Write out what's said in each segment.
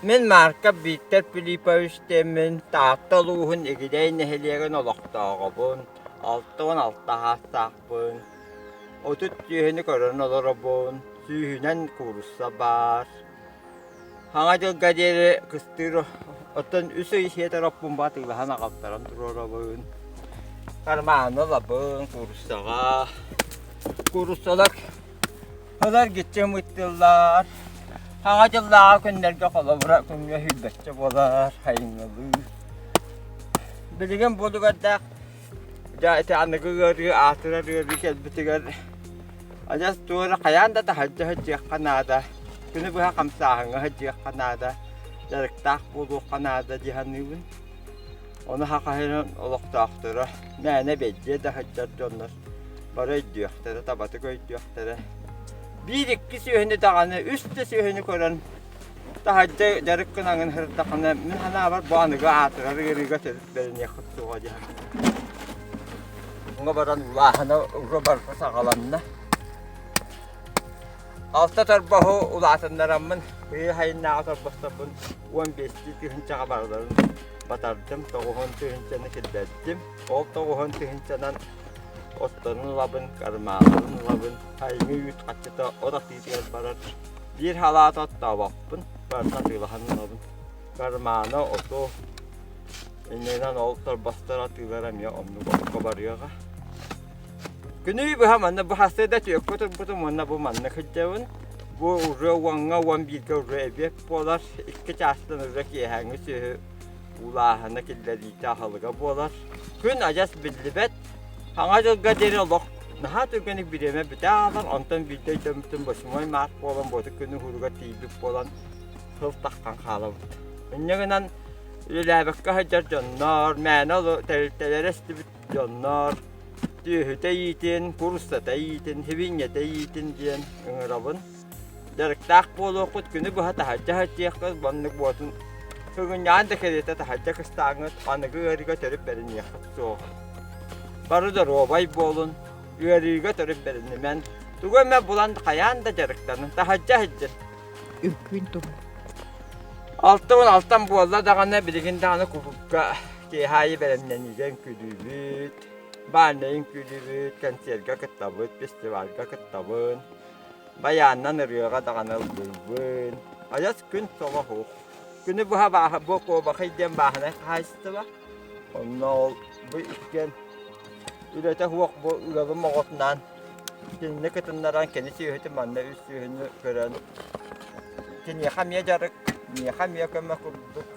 Мин Марков Виктор Филиппович диэммин, Таатта улууһун Игидэй нэһилиэгин олохтооҕобун, 66 саастаахпын, 30 сүөһүнү көрөн олоробун, сүүһүнэн куурусса баар. Саҥа дьылга диэри кыстыыр оттон үс ый сиэтэр оппун атыылаһан аҕалтаран туруорабын. Карманы ылабын кууруссаҕа. Кууруссалар Ылар гиччим ыттыллар. Саҥа дьыллааҕы күннэргэ холобура күҥҥэ сүүрбэччэ буолар, сайыҥҥылыы. Билигин буолугардаах дьэ ити аныгы ыарыы, аатырар ыарыы кэлбитигэр адьас тугу эрэ хайаан да таһырдьа сылдьыахха наада, күнү быһа хамсааһыҥҥа сылдьыахха наада, дьарыктаах буолуохха наада дии саныыбын. Ону хахайынан олохтоохторо мээнэ бэйдиэ да сылдьар дьоннор бары өйдүөхтэрэ, табатык өйдүөхтэрэ. Биир-икки сүөһүнү даҕаны, үс да сүөһүнү көрөн таһырдьа дьарык гынаҥын сырдахына, мин санаабар бу аныгы аатырар ыарыыга төрүт бэриниэххит суоҕа дии саныыбын. Уҥа баран улааһына уже барыта саҕаланна. Алта торбоһу улаатыннараммын, быйыл сайыннааҕы торбосторбун 15 тыһыынчаҕа барыларын батардым, тоҕуһун тыһыынчаны киллэрдим. Ол тоҕуһун тыһыынчанан отторун ылабын, кармааларын ылабын, сайыҥҥы үүт хаччыта от атыытыгар барар. Биир халааты оттообоппун, барытын атыылаһан ылабын. Кармаана, оту, иннинэн ол торбостор атыылара эмиэ оннук окко барыаҕа. Күнү быһа манна бу сарсыарда түөккэ турбутум уонна бу манна сылдьабын. Бу уже уоҥҥа уон бииргэ уже эбиэт буолар. Икки чаастан уже киэһээҥҥи сүөһү уулааһына киллэриитэ аһылыга буолар. Күн адьас биллибэт. Саҥа дьылга диэри олох наһаа түргэнник бириэмэ бүтэ аалар. Онтон биирдэ өйдөммүтүм восьмой март буолан буотук күн уһууругар тиийбит буолан сыл таххан хаалабыт. Инньэ гынан үлэлээбэккэ сылдьар дьоннор, мээнэ тэрилтэлэрэ эстибит дьоннор түөһүтэ иитин, кууруссата иитин, сибиинньэтэ иитин диэн ыҥырабын. Дьарыктаах буолуоххут, күнү быһа таһырдьа сылдьыаххыт, маннык буотун сыгынньаан да кэриэтэ таһырдьа кыстааҥҥыт, аныгы ыарыыга төрүт бэриниэххит суоҕа. Бары доруобай буолун, ыарыыга төрүт бэринимэн, тугу эмэ булан хайаан да дьарыктанын, таһырдьа сылдьын. Үҥкүүн туһун. Алта уон алтан буолла даҕаны, билигин даҕаны кулуупка киэһэ аайы бэлэмнэниигэ үҥкүүлүүбүт, бааннай үҥкүүлүүбүт, концерга кыттабыт, фестивальга кыттабын, байааннан ырыаҕа даҕаны ыллыыбын. Адьас күн соло суох. Күнү быһа бааһа бу Куобахай диэн бааһынай хаһаайыстыба. Онно ол бу иккиэн үлэтэ суох бу ыалым оҕотунаан кинини кытыннаран кини сүөһүтүн манна үс сүөһүнү көрөн киниэхэ эмиэ дьарык, миэхэ эмиэ көмө курдук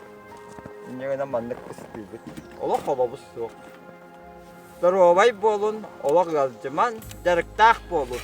Инньэ гынан маннык кыстыыбыт. Олох холобур суох. Доруобай буолун, олох ыалдьыман, дьарыктаах буолун.